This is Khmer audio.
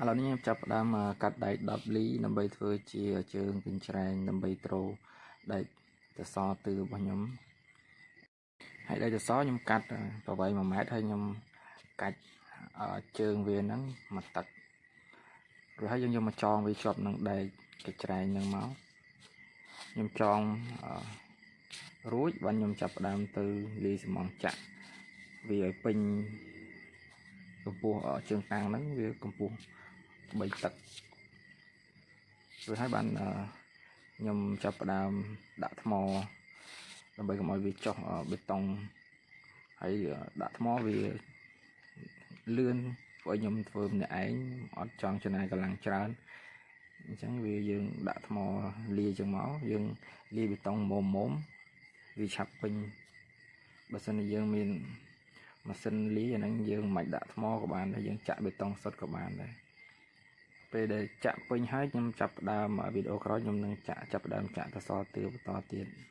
ឥឡូវនេះខ្ញុំចាប់ផ្ដើមកាត់ដែក10លីដើម្បីធ្វើជាជើងកញ្ច្រែងដើម្បីទ្រដែកសសរទឿរបស់ខ្ញុំហើយដែកសសរខ្ញុំកាត់ប្រវែង1ម៉ែត្រហើយខ្ញុំកាច់ជើងវាហ្នឹងមួយទឹករួចហើយយើងយកមកចងវាជាប់នឹងដែកកញ្ច្រែងហ្នឹងមកខ្ញុំចងរួចបានខ្ញុំចាប់ផ្ដើមទៅលាយស៊ីម៉ងត៍ចាក់វាឲ្យពេញកម្ពស់ជើងតាំងហ្នឹងវាកម្ពស់3ទឹករួចហើយបានខ្ញុំចាប់ផ្ដើមដាក់ថ្មដើម្បីកុំឲ្យវាចុះបេតុងហើយដាក់ថ្មវាលឿនព្រោះខ្ញុំធ្វើម្នាក់ឯងអត់ចង់ចំណាយកម្លាំងច្រើនអញ្ចឹងវាយើងដាក់ថ្មលាយចឹងមកយើងលាយបេតុងមុំមុំវាឆាប់ពេញបើសិនជាយើងមានម៉ាស៊ីនលាយអាហ្នឹងយើងមិនដាក់ថ្មក៏បានដែរយើងចាក់បេតុងសុទ្ធក៏បានដែរពេលដែលចាក់ពេញហើយខ្ញុំចាប់ផ្ដើមវីដេអូក្រោយខ្ញុំនឹងចាក់ចាប់ផ្ដើមចាក់សសរទឿបន្តទៀត។